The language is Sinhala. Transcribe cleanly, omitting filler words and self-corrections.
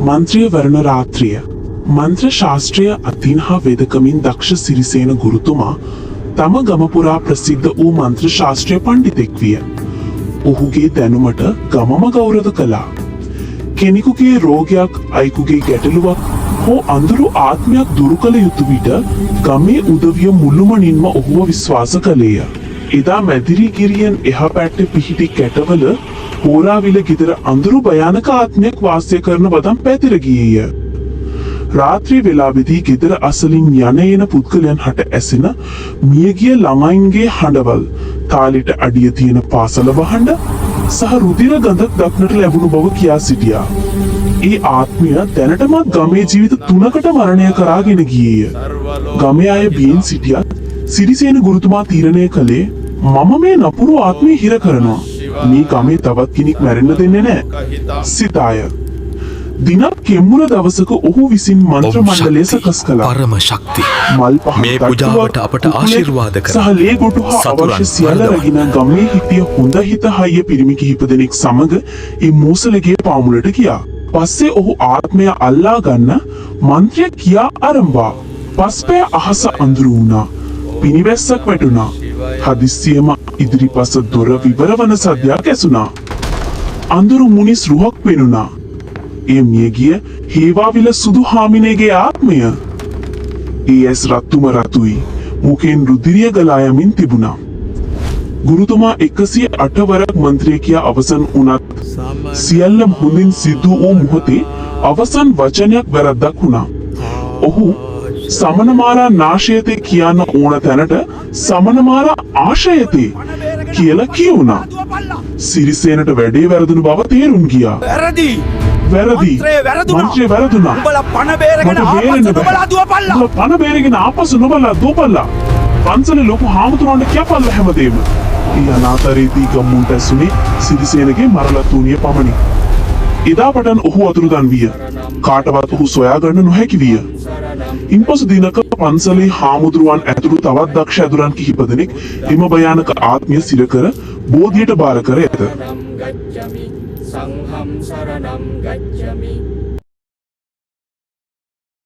මන්ත්‍රිය වරණ රාත්‍රිය මන්ත්‍ර ශාස්ත්‍රය අතින් හා වෙදකමින් දක්ෂ සිරිසේන ගුරුතුමා තම ගම පුරා ප්‍රසිද්ධ වූ මන්ත්‍ර ශාස්ත්‍රය පණ්ඩිතෙක් විය. ඔහුගේ දැනුමට ගමම ගෞරව කළා. කෙනෙකුගේ රෝගයක්, අයෙකුගේ ගැටලුවක් හෝ අඳුරු ආත්මයක් දුරු කළ යුතු විට ගමේ උදවිය මුළුමනින්ම ඔහුව විශ්වාස කළේය. එදා මැදිරිගිරියෙන් එහා පැත්තේ පිහිටි කැටවල හෝරාවිල ගෙදර අඳුරු භයානක ආත්මයක් වාසය කරන වදන් පැතිර ගියේය. රාත්‍රී වෙලාවෙදී ගෙදර අසලින් යන එන පුද්ගලයන් හට ඇසෙන මියගිය ළමයින්ගේ හඬවල්, තාලෙට අඩිය තියෙන පාසල වහඬ සහ රුධිර ගඳක් දක්නට ලැබුණු බව කියා සිටියා. ඒ ආත්මය දැනටමත් ගමේ ජීවිත තුනකට මරණය කරාගෙන ගියේය. ගමේ අය බියෙන් සිටියත් සිරිසේන ගුරුතුමා තීරණය කළේ, මම මේ නපුරු ආත්මය හිර කරනවා. මේ ගමේ තවත් කෙනෙක් මැරෙන්න දෙන්නේ නෑ. සිතාය. දිනක් කෙම්මුර දවසක ඔහු විසින් මන්ත්‍ර ඔම් මණ්ඩලය ශක්ති, සකස් කළා. පරම ශක්ති. මල් පහන් මේ තට්ටුවක්, පූජාවට අපට කුකුලෙක් ආශිර්වාද කරන්න. සහ ලේ ගොටු හා සතුරන් අවශ්‍ය සියල්ල වරදවන්න. රැගෙන ගමේ හිටිය හොඳ හිත හයිය පිරිමි කිහිප දෙනෙක් සමග ඒ මූසලගේ පාමුලට ගියා. පස්සේ ඔහු ආත්මය අල්ලා ගන්න මන්ත්‍රය කියා අරඹා. පස්පෑ අහස අඳුරු වුණා. පිනිවැස්සක් වැටුණා. හදිස්සියම ඉදිරිපස දොර විවර වන සද්දයක් ඇසුණා. අඳුරු මුනිස් රුහක් පෙනුණා. එය මියගිය හේවාවිල සුදු හාමිනේගේ ආත්මය. ඒ ඇස් රත්තුම රතුයි. මුඛයෙන් රුධිරිය ගලා යමින් තිබුණා. ගුරුතුමා 108 වරක් මන්ත්‍රය කියා අවසන් වුණත් සියල්ලම හොඳින් සිදු වූ මොහොතේ අවසන් වචනයක් වැරද්දක් වුණා. ඔහු සමනමාරා නාශයතේ කියන්න ඕන තැනට සමනමාරා ආශයතේ කියලා කියුණා. සිරිසේනට වැඩේ වැරදුණු බව තේරුම් ගියා. වැරදි. වැරදි. මන්ත්‍රය වැරදුනා. මන්ත්‍රය වැරදුනා. උඹලා පණ බේරගෙන මට ආපස්සු බේරෙන්න බෑ. නොබලා දුවපල්ලා. උඹලා පණ බේරගෙන ආපස්සු නොබලා දුවපල්ලා. පන්සලේ ලොකු හාමුදුරුවන්ට කියපල්ලා හැමදේම. ඒ අනාතරයේදී ගම්මුන්ට ඇසුනේ සිරිසේනගේ මරලතූනිය පමණි. එදා පටන් ඔහු අතුරුදන් විය. කාටවත් ඔහු සොයාගන්න නොහැකි විය. ඉන්පසු දිනක පන්සලේ හාමුදුරුවන් ඇතුළු තවත් දක්ෂ ඇදුරන් කිහිප දෙනෙක් එම භයානක ආත්මය සිර කර බෝධියට භාර කර ඇත. ගච්ඡමි සංඝම් සරණම් ගච්ඡමි.